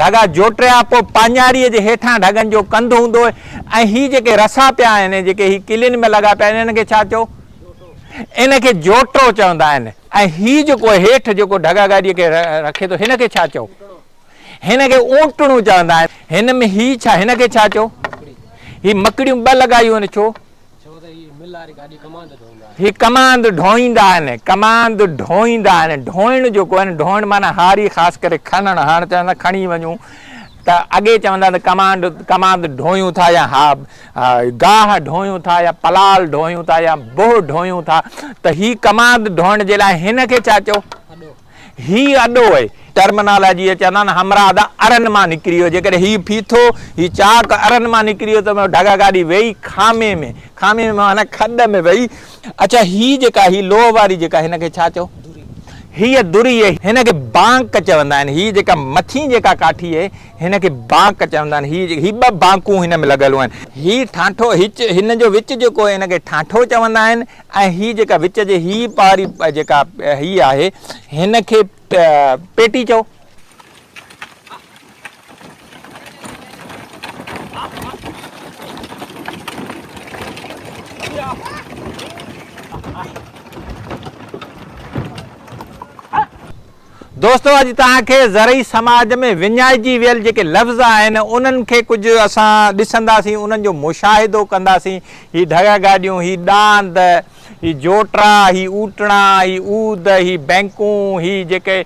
ڍڳا جوٽريا پوء پاڃاريء جي هيٺان ڍڳن جو ڪنڌ هوندو آهي ۽ هي جيڪي رسا پيا آهن جيڪي هي ڪلين ۾ لڳا پيا آهن انهن کي ڇا چئو؟ ان کي جوٽرو چوندا آهن ۽ هي جيڪو هيٺ جيڪو ڍڳا گاڏيء کي رکي ٿو هن کي ڇا چئو؟ هن کي اونٽڻو چوندا آهن. هن ۾ هي ڇا هن کي ڇا چئو؟ هي مڪڙيون ٻه لڳايون آهن ڇو؟ هي ڪماند ڍوئيندا آهن، ڪماند ڍوئيندا آهن، ڍوئڻ جيڪو آهي نه ڍوئڻ معنيٰ هاري خاص ڪري کڻڻ، هاڻ چوندا کڻي وڃون ته اڳي چوندا ته ڪمانڊ ڪماند ڍوئيون ٿا يا ها گاهه ڍوئيون ٿا يا پلال ڍوئيون ٿا يا بهه ڍوئيون ٿا ته هي ڪماند ڍوئڻ جي لاء هن کي ڇا چئو؟ هي اڏو اهي. ٽرمنالاجيء چوندا آهن همراهه ته ارن مان نڪري ويو. جيڪڏهن هي ڦيٿو، هي چاڪ ارن مان نڪري ويو ته ڍڳا گاڏي ويئي کامي ۾. کامي ۾ معنيٰ کڏ ۾ ويئي. اڇا هي جيڪا هي لوهه واري جيڪا هن کي ڇا چئو؟ هيء دري اهي. هن کي بانڪ چوندا آهن. هي جيڪا مٿين جيڪا ڪاٺي اهي هن کي بانڪ چوندا آهن. هي هي ٻه بانڪون هن ۾ لڳل آهن. هي ٺانٺو هچ هن جو وچ جيڪو آهي هن کي ٺانٺو چوندا آهن. ۽ هي جيڪا وچ جي هي واري جيڪا هي آهي هن کي پيٽي چئو. دوستو اڄ توهان کي زرعي سماج ۾ وڃائجي ويل جيڪي لفظ آهن انهن کي ڪجهه اسان ڏسنداسين انهن جو مشاهدو ڪنداسين هي ڍڳا گاڏيون هي ڏاند هي جوٽرا هي اوٽڻا هي عود هي بئنڪون هي جيڪي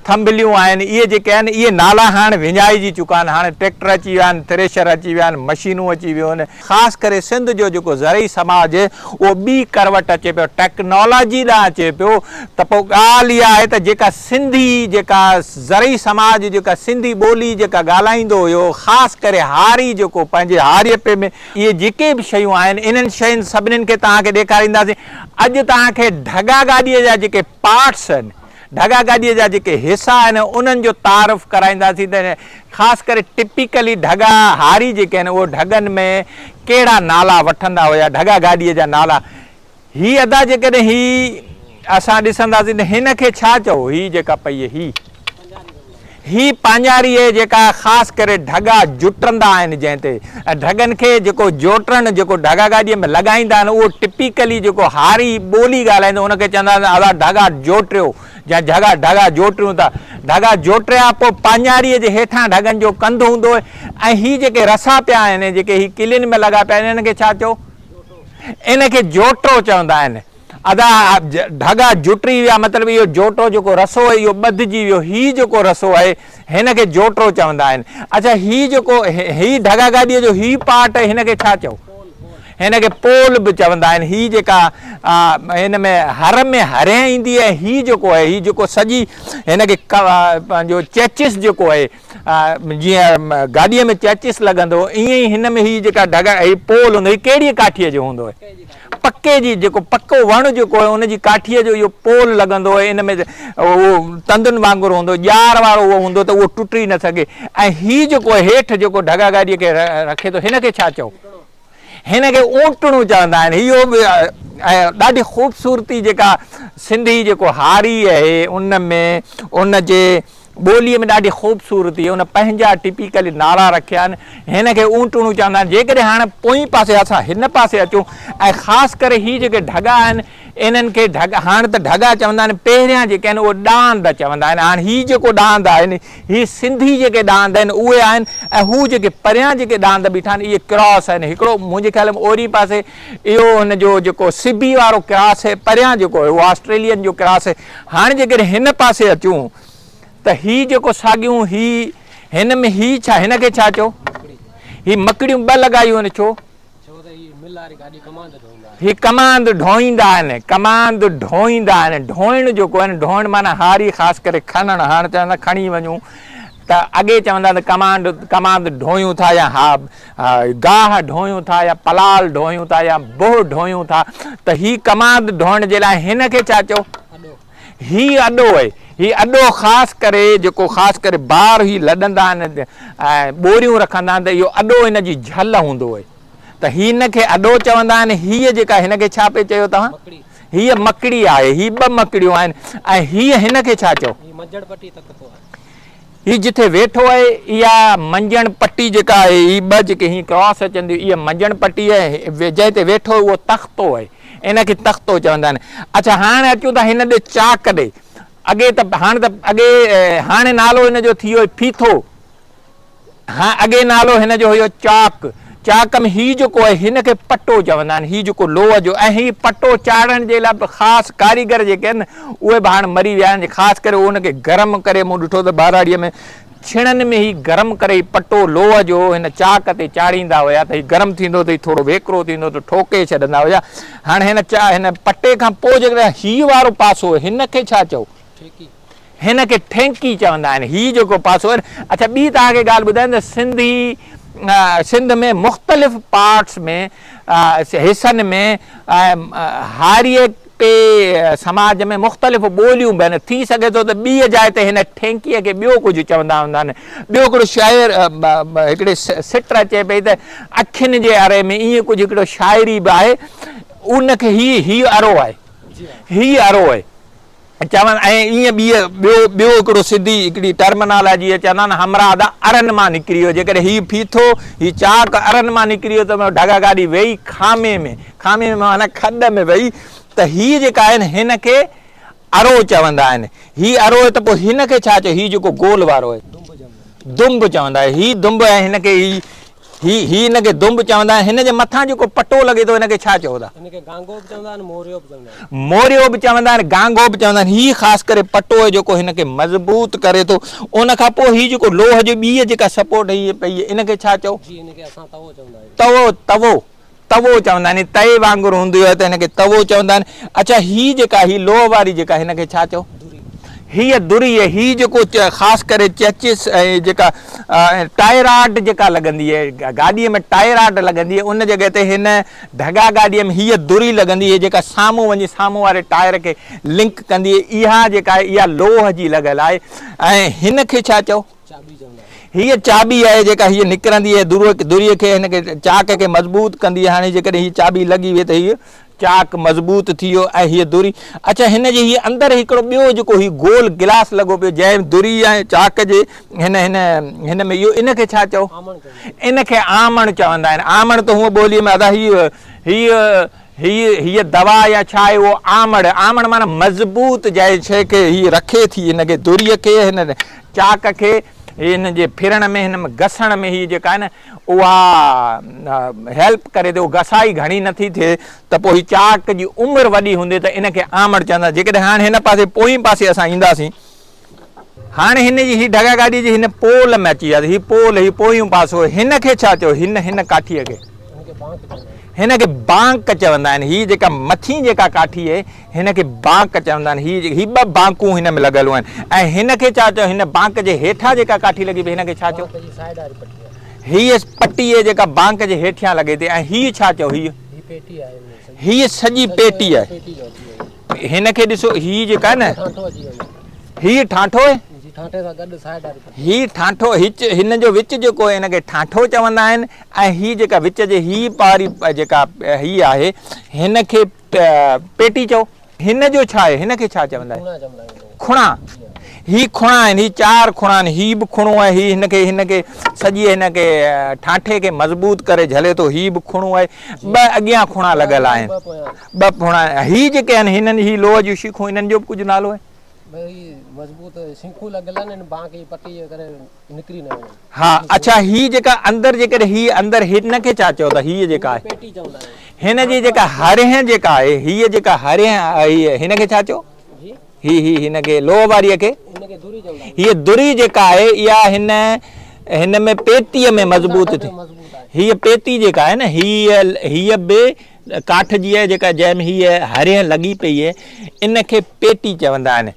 ٿنڀليون آهن اهي جيڪي آهن اهي نالا هاڻ وڃائجي چڪا آهن هاڻ ٽريڪٽر اچي ويا آهن ٿريشر اچي ويا آهن مشينون اچي ويون آهن خاص ڪري سنڌ جو جيڪو زرعي سماج اهو ٻي ڪروٽ اچي پيو، ٽيڪنالاجي ڏانهن اچي پيو ته پوء ڳالهه اها آهي ته جيڪا سنڌي جيڪا زرعي سماج جيڪا سنڌي ٻولي جيڪا ڳالهائيندو هيو خاص ڪري هاري جيڪو پنهنجي هاريپي ۾ اهي جيڪي به شيون آهن انهن شين سڀنين کي توهان کي ڏيکارينداسين اڄ توهان کي ڍڳا گاڏيء جا جيڪي پارٽس آهن ڍڳا گاڏيء جا جيڪي حصا آهن انهن جو تعارف ڪرائينداسين ته خاص ڪري ٽپيڪلي ڍڳا هاري جيڪي آهن اهي ڍڳن ۾ ڪهڙا نالا وٺندا هيا ڍڳا گاڏيء جا نالا هي ادا جيڪڏهن هي اسان ڏسنداسين ته هن کي ڇا چئو هي جيڪا پئي هي هي پاڃاري اهي جيڪا خاص ڪري ڍڳا جٽندا آهن جنهن تي ۽ ڍڳن کي جيڪو جوٽڻ جيڪو ڍڳا گاڏيء ۾ لڳائيندا آهن اهو ٽپيڪلي جيڪو هاري ٻولي ڳالهائيندو ان کي چوندا آهن ادا ڍڳا جوٽريو يا جهڳا ڍڳا جوٽريون ٿا ڍڳا جوٽريا پوء پاڃاريء جي هيٺان ڍڳن جو ڪنڌ هوندو آهي ۽ هي جيڪي رسا پيا آهن جيڪي هي ڪلين ۾ لڳا پيا آهن انهن کي ڇا چئو ان کي جوٽرو چوندا آهن. ادا ڍڳا جوٽري ويا مطلب اهو جوٽو جيڪو رسو آهي اهو ٻڌجي ويو هي جيڪو رسو آهي هن کي جوٽرو چوندا آهن اڇا هي جيڪو هي ڍڳا گاڏيء جو هي پارٽ آهي هن کي ڇا چئو هن کي پول به چوندا آهن هي جيڪا هن ۾ هر ۾ هرين ايندي آهي هي جيڪو آهي هي جيڪو سڄي هن کي پنهنجو چيچس جيڪو آهي جيئن گاڏيء ۾ چيچس لڳندو ائين ئي هن ۾ هي جيڪا ڍڳا هي پول هوندو هي ڪهڙيء ڪاٺيء جو هوندو آهي؟ پڪي جي جيڪو پڪو وڻ جيڪو آهي ان جي ڪاٺيء جو اهو پول لڳندو آهي ان ۾ اهو تندن وانگر هوندو ڄار وارو اهو هوندو ته اهو ٽٽي نه سگهي ۽ هي جيڪو هيٺ جيڪو ڍڳا گاڏيء کي رکي ٿو هن کي ڇا چئو؟ هن کي اونٽڻو چوندا آهن اهو به ۽ ڏاڍي خوبصورتي جيڪا سنڌي جيڪو هاري آهي ان ۾ ان جي ٻوليء ۾ ڏاڍي خوبصورتي ان پنهنجا ٽپيڪلي نعرا رکيا آهن. هن کي اونٽوڻو چوندا آهن. جيڪڏهن هاڻ پوئين پاسي اسان هن پاسي اچون ۽ خاص ڪري هي جيڪي ڍڳا آهن انهن کي ڍڳ هاڻ ته ڍڳا چوندا آهن پهريان جيڪي آهن اهي ڏاند چوندا آهن. هاڻ هي جيڪو ڏاند آهن هي سنڌي جيڪي ڏاند آهن اهي آهن ۽ هو جيڪي پريان جيڪي ڏاند بيٺا آهن اهي ڪراس آهن. هڪڙو منهنجي خيال ۾ اوري پاسي اهو هن جو جيڪو سبي وارو ڪراس آهي پريان جيڪو اهو آسٽريلين جو ڪراس آهي. هاڻ جيڪڏهن هن پاسي اچون ته هي جيڪو ساڳيون هي هن ۾ هي ڇا هن کي ڇا چئو؟ هي مڪڙيون ٻه لڳايون آهن ڇو؟ هي ڪماند ڍوئيندا آهن ڪماند ڍوئيندا آهن ڍوئڻ جيڪو آهي ڍوئڻ معنيٰ هاري خاص ڪري کڻڻ هاڻ چوندا کڻي وڃون ته اڳي چوندا ته ڪمانڊ ڪماند ڍوئيون ٿا يا ها گاهه ڍوئيون ٿا يا پلال ڍوئيون ٿا يا بهه ڍوئيون ٿا ته هي ڪماند ڍوئڻ جي لاء هن کي ڇا چئو؟ هي اڏو آهي. هي اڏو خاص ڪري جيڪو خاص ڪري بار هي لڏندا آهن ۽ ٻوريون رکندا آهن ته اهو اڏو هن جي جهل هوندو آهي ته هن کي اڏو چوندا آهن. هيء جيڪا هن کي ڇا پئي چيو توهان؟ هيء مڪڙي آهي. هي ٻه مڪڙيون آهن ۽ هيء هن کي ڇا چئو؟ هي منجهڙ پٽي تختو آهي. هي جٿي ويٺو آهي اها منجڻ پٽي جيڪا آهي هي ٻه جيڪي هيئن ڪراس اچن ٿيون اها منجڻ پٽي آهي جنهن تي ويٺو آهي اهو تختو آهي ان کي تختو چوندا آهن. اڇا هاڻ اچون ٿا هن ڏي چاڪ ڏي اڳي ته هاڻ ته اڳي هاڻي نالو هن جو ٿي ويو ڦيٿو ها اڳي نالو هن جو هيو چاڪ. چاڪ ۾ هي جيڪو آهي هن کي پٽو چوندا آهن. هي جيڪو لوهه جو ۽ هي پٽو چاڙهڻ جي لاء به خاص ڪاريگر جيڪي آهن اهي به هاڻ مري ويا آهن خاص ڪري ان کي گرم ڪري مون ڏٺو ته ٻهراڙيء ۾ ڇڻن ۾ هي گرم ڪري هي پٽو لوهه جو هن چاڪ تي چاڙهيندا هيا ته هي گرم ٿيندو ته هي ٿورو ويڪرو ٿيندو ته ٺوڪي ڇڏندا هيا. هاڻ هن هن پٽي کان پوء جيڪڏهن هي وارو پاسو هن کي ڇا چئو؟ هن کي ٺينڪي چوندا آهن. هي جيڪو پاسو آهي. اڇا ٻي توهان کي ڳالهه ٻڌايان ته سنڌي سنڌ ۾ مختلف پارٽس ۾ حصن ۾ هاريء پي سماج ۾ مختلف ٻوليون به آهن. ٿي سگهي ٿو ته ٻيء جاء تي هن ٺينڪيء کي ٻيو ڪجهه چوندا هوندا آهن. ٻيو هڪڙو شعر هڪڙي سٽ اچي پئي ته اکين جي اري ۾ ائين ڪجهه هڪڙو شاعري به آهي. ان کي هي هي ارو آهي. هي ارو آهي. چون ۽ ائين ٻيء ٻيو ٻيو هڪڙو سڌي هڪڙي ٽرمنالاجي چوندا آهن همراهه ادا ارن مان نڪري ويو جيڪڏهن هي ڦيٿو هي چاڪ ارن مان نڪري ويو ته ڍڳا گاڏي ويئي کامي ۾ کامي ۾ معنيٰ کڏ ۾ ويئي ته هي جيڪا آهن هن کي ارو چوندا آهن هي ارو آهي ته پوء هن کي ڇا چئو هي جيڪو گول وارو آهي دنب چوندا آهن هي دنب ۽ هن کي هي هي هي هن کي دنب چوندا آهن. هن جي مٿان جيڪو پٽو لڳي ٿو هن کي ڇا چئو ٿا؟ هن کي گانگهو به چوندا آهن موريو به چوندا آهن. موريو به چوندا آهن گانگهو به چوندا آهن. هي خاص ڪري پٽو آهي جيڪو هن کي مضبوط ڪري ٿو. ان کان پوء هي جيڪو لوهه جو ٻي جيڪا سپورٽ هي پئي ان کي ڇا چئو؟ جي هن کي اسان تئو چوندا آهيون. تئو تئو تئو چوندا آهن. تئي وانگر هوندي آهي ته هن کي تئو چوندا آهن. اڇا هي جيڪا هي لوهه واري جيڪا هن کي ڇا چئو؟ دري. هيء دري هي جيڪو خاص ڪري چيچس ۽ جيڪا ٽائراڊ جيڪا لڳندي آهي گاڏيء ۾ ٽائراڊ لڳندي آهي ان جڳهه تي هن ڍڳا گاڏيء ۾ هيء دري لڳندي آهي جيڪا سامهون وڃي سامهون واري ٽائر کي لنڪ ڪندي آهي اها جيڪا آهي اها لوهه جي لڳل آهي ۽ هن کي ڇا چئو؟ چاٻي چوندا آهن. هيء چاٻي آهي جيڪا هيء نڪرندي آهي دريء کي هن کي چاڪ کي مضبوط ڪندي آهي هاڻي جيڪڏهن هيء چاٻي لڳي وئي ته هيء چاڪ مضبوط ٿي ويو ۽ هيء دري اڇا هن جي هيء اندر هڪڙو ٻيو جيڪو هي گول گلاس لڳو پيو جنهن دري ۽ چاڪ جي هن هن هن ۾ اهو ان کي ڇا چئو؟ ان کي آمڻ چوندا آهن آمڻ ته هونء ٻوليء ۾ ادا هيء هيء هيء هيء دوا يا ڇا آهي اهو آمڙ آمڙ معنيٰ مضبوط جنهن شيء کي هيء رکي ٿي هن کي دريء کي هن چاڪ کي هن جي ڦرڻ ۾ هن ۾ گسڻ ۾ هيء جيڪا آهي نه اها هيلپ ڪري ٿي اها گسائي گهڻي نٿي ٿئي ته پوء هي چاڪ جي عمر وڏي هوندي ته ان کي آمڙ چوندا جيڪڏهن هاڻ هن پاسي پوئين پاسي اسان اينداسين هاڻي هن جي هي ڍڳا گاڏيء جي هن پول ۾ اچي وياسين. هي پول، هي پويون پاسو، هن کي ڇا چئو؟ هن هن ڪاٺيء کي. هن کي بانڪ چوندا آهن. هن کي بانڪ چوندا آهن. هي جيڪا مٿين جيڪا ڪاٺي آهي، هن کي بانڪ چوندا آهن. هي هي ٻه بانڪون هن ۾ لڳل آهن. ۽ هن کي ڇا چئو؟ هن بانڪ جي هيٺان جيڪا ڪاٺي لڳي پئي، هن کي ڇا چئو؟ بانڪ جي سائيڊ واري پٽي آهي. هيء پٽي آهي جيڪا بانڪ جي هيٺيان لڳي ٿي. ۽ هيء ڇا چئو؟ هيء. هي پيٽي آهي. هيء سڄي پيٽي آهي. هن کي ڏسو، هي جيڪا آهي نه. هي ٺانٺو آهي. هي ٺانٺو هچ هن جو وچ جيڪو آهي هن کي ٺانٺو چوندا آهن ۽ هي جيڪا وچ جي هي پاري جيڪا هي آهي هن کي پيٽي چئو. هن جو ڇا آهي هن کي ڇا چوندا آهن؟ کڻا. هي کڻا آهن هي چار کڻا آهن هي به کڻو آهي هي هن کي هن کي سڄي هن کي ٺانٺي کي مضبوط ڪري جهلي ٿو هي به کڻو آهي ٻه اڳيان کڻا لڳل آهن ٻه کڻا هي جيڪي آهن هنن هي لوهه جون شيخون انهن جو به ڪجهه نالو آهي؟ ڀئي مضبوط سيخون لڳل آهن ان بانڪ جي پٽي جي ڪري نڪري نه وڃن. ها اڇا هي جيڪا اندر جيڪڏهن هي اندر هن کي ڇا چئو ٿا هيء جيڪا آهي پيٽي چوندا آهيون. هن جي جيڪا هرهن جيڪا آهي هيء جيڪا هرهن آهي هن کي ڇا چئو؟ جي هي هي هن کي لوهه واريء کي هن کي دري چوندا آهيون. هيء دري جيڪا آهي اها هن هن ۾ پيتيء ۾ مضبوط ٿي هيء پيتي جيڪا آهي نه هيء هيء به ڪاٺ جي آهي جيڪا جنهن ۾ هيء هرينهن لڳي پئي آهي ان کي پيٽي چوندا آهن.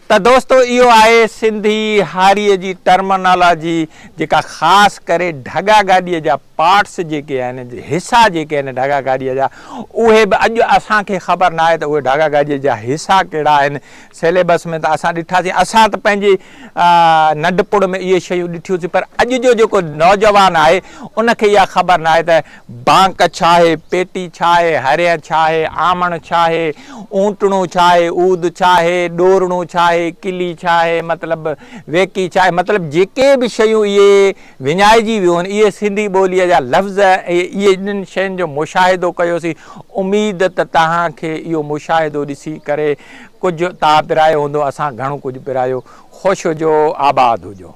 ته دوستو اهو آهي سنڌي هاريء جي ٽرمنالاجي جيڪا خاص ڪري ڍڳا گاڏيء جا پارٽس جيڪي آهن، حصا جيڪي آهن ڍڳا گاڏيء جا، اهي به اڄ اسان کي خبر ناهي ته اهي ڍڳا گاڏيء جا حصا ڪهڙا آهن. سيليبس ۾ ته اسان ڏٺاسين، اسان ته پنهنجي ننڍپڻ ۾ اهي شيون ڏٺيونسين پر اڄ جو جيڪو نوجوان آهي ان کي اها خبر ناهي ته بانڪ ڇا آهي، پيٽي ڇا آهي، هرين ڇا آهي، آمڻ ڇا آهي، اونٽڻو ڇا آهي، عود ڇا آهي، ڏورڻو ڇا آهي، ڪلي ڇا آهي، مطلب ويڪي ڇا آهي، مطلب جيڪي به شيون اهي وڃائجي ويون آهن، اهي سنڌي ٻوليء جا لفظ ۽ اهي انهن شين جو مشاهدو ڪيوسين، اميد ته توهان کي اهو مشاهدو ڏسي ڪري ڪجهه توهان پرايو هوندو، اسان گهڻو ڪجهه پرايو، خوش هجو، آباد هجو.